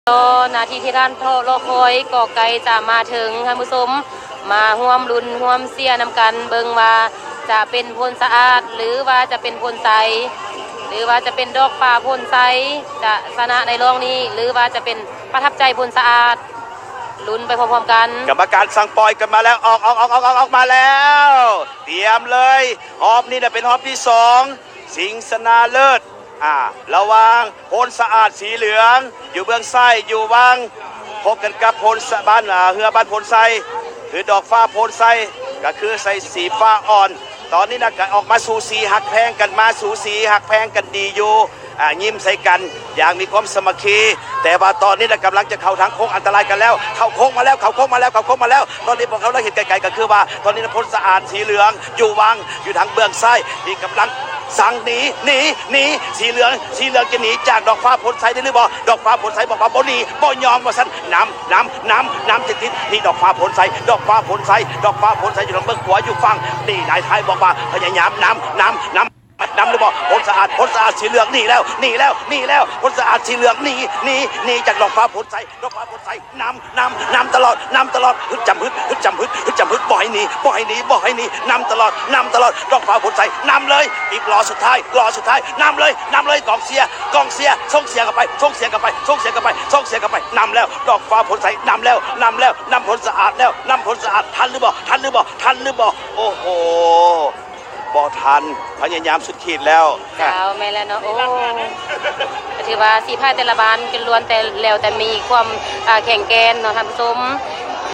ລໍນາທີທີ່ທ່ານລໍຄອຍກໍໃກ້ຈະມາເຖິງ. ທ່ານຜູ້ຊົມ ມາຮ່ວມລຸ້ນຮ່ວມເຊຍນຳກັນ ເບິ່ງວ່າຈະເປັນໂພນສະອາດ ຫຼືວ່າຈະເປັນໂພນໄຊ ຫຼືວ່າຈະເປັນດອກຟ້າໂພນໄຊ ຈະຊະນະໃນລອງນີ້ ຫຼືວ່າຈະເປັນປະທັບໃຈໂພນສະອາດ. ລຸ້ນໄປພ້ອມໆກັນ. ກຳມະການສັ່ງປ່ອຍກັນມາແລ້ວ ອອກ ອອກ ອອກ ອອກ ອອກມາແລ້ວ ຕຽມເລີຍ. ຮອບນີ້ນະເປັນຮອບທີສອງ ຊິງຊະນະເລີດ ອ່າ ລະຫວ່າງໂພນສະອາດສີເຫຼືອງຢູ່ເບື້ອງຊ້າຍ ຢູ່ວັງ ພົບກັນກັບໂພນສະ ບ້ານ ອ່າ ເຮືອບ້ານໂພນໄຊ ຄືດອກຟ້າໂພນໄຊ ກໍຄືໃສ່ສີຟ້າອ່ອນ. ຕອນນີ້ນະກໍອອກມາສູສີ ຮັກແພງກັນມາ ສູສີ ຮັກແພງກັນດີຢູ່ ອ່າ ຍິ້ມໃສ່ກັນຢ່າງມີຄວາມສາມັກຄີ. ແຕ່ວ່າຕອນນີ້ນະກຳລັງຈະເຂົ້າທາງໂຄ້ງອັນຕະລາຍກັນແລ້ວ ເຂົ້າໂຄ້ງມາແລ້ວ ເຂົ້າໂຄ້ງມາແລ້ວ ເຂົ້າໂค้ງມາແລ້ວ. ຕອນນີ້ພວກເຮົາໄດ້ເຫັນໄກໆ ກໍຄືວ່າຕອນນີ້ນະໂພນສະອາດສີເຫຼືອງຢູ່ວັງ ຢູ່ທາງເບື້ອງຊ້າຍ ທີ່ກຳລັງສັ່ງໜີ ໜີ ໜີ ສີເຫຼືອງ ສີເຫຼືອງຈະໜີຈາກດອກຟ້າໂພນໄຊໄດ້ຫຼືບໍ່? ດອກຟ້າໂພນໄຊບອກວ່າບໍ່ໜີ ບໍ່ຍອມວ່າຊັ້ນ. ນຳ ນຳ ນຳ ນຳຕິດໆ ນີ້ດອກຟ້າໂພນໄຊ ດອກຟ້າໂພນໄຊ ດອກຟ້າໂພນໄຊຢູ່ທາງເບື້ອງຂວາຢູ່ຝັ່ງນີ້ ນາຍທ້າຍບອກວ່າພະຍາຍາມນຳ ນຳ ນຳ ນຳຫຼືບໍ່? ໂພນສະອາດ ໂພນສະອາດສີເຫຼືອງໜີແລ້ວ ໜີແລ້ວ ໜີແລ້ວ. ໂພນສະອາດສີເຫຼືອງໜີ ໜີ ໜີຈາກດອກຟ້າໂພນໄຊ ດອກຟ້າໂພນໄຊ. ນຳ ນຳ ນຳຕະຫຼອດ ນຳຕະຫຼອດ ຮຶດຈຳຮຶດ ຮຶດຈຳຮຶດ ຮຶດຈຳຮຶດ ບໍ່ໃຫ້ໜີ ບໍ່ໃຫ້ໜີ ບໍ່ໃຫ້ໜີ. ນຳຕະຫຼອດ ນຳຕະຫຼອດ ດອກຟ້າໂພນໄຊ ນຳເລີຍ. ອີກລໍ້ສຸດທ້າຍ ລໍ້ສຸດທ້າຍ ນຳເລີຍ ນຳເລີຍ. ກອງເຊຍ ກອງເຊຍ ສົ່ງສຽງກັນໄປ ສົ່ງສຽງກັນໄປ ສົ່ງສຽງກັນໄປ ສົ່ງສຽງກັນໄປ. ນຳແລ້ວ ດອກຟ້າໂພນໄຊ ນຳແລ້ວ ນຳແລ້ວ ນຳໂພນສະອາດແລ້ວ ນຳໂພນສະອາດ. ທັນຫຼືບໍ່? ທັນຫຼືບໍ່? ທັນຫຼືບໍ່? ໂອ້ໂຫ ບໍ່ທັນ ພະຍາຍາມສຸດຂີດແລ້ວ. ເຈົ້າ ແມ່ນແລ້ວເນາະ. ໂອ້ ກໍຖືວ່າສີພາຍແຕ່ລະບ້ານກໍລ້ວນແຕ່ ແລ້ວແຕ່ມີຄວາມ ອ່າ ແຂງແກ່ນເນາະທ່ານຜູ້ຊົມ.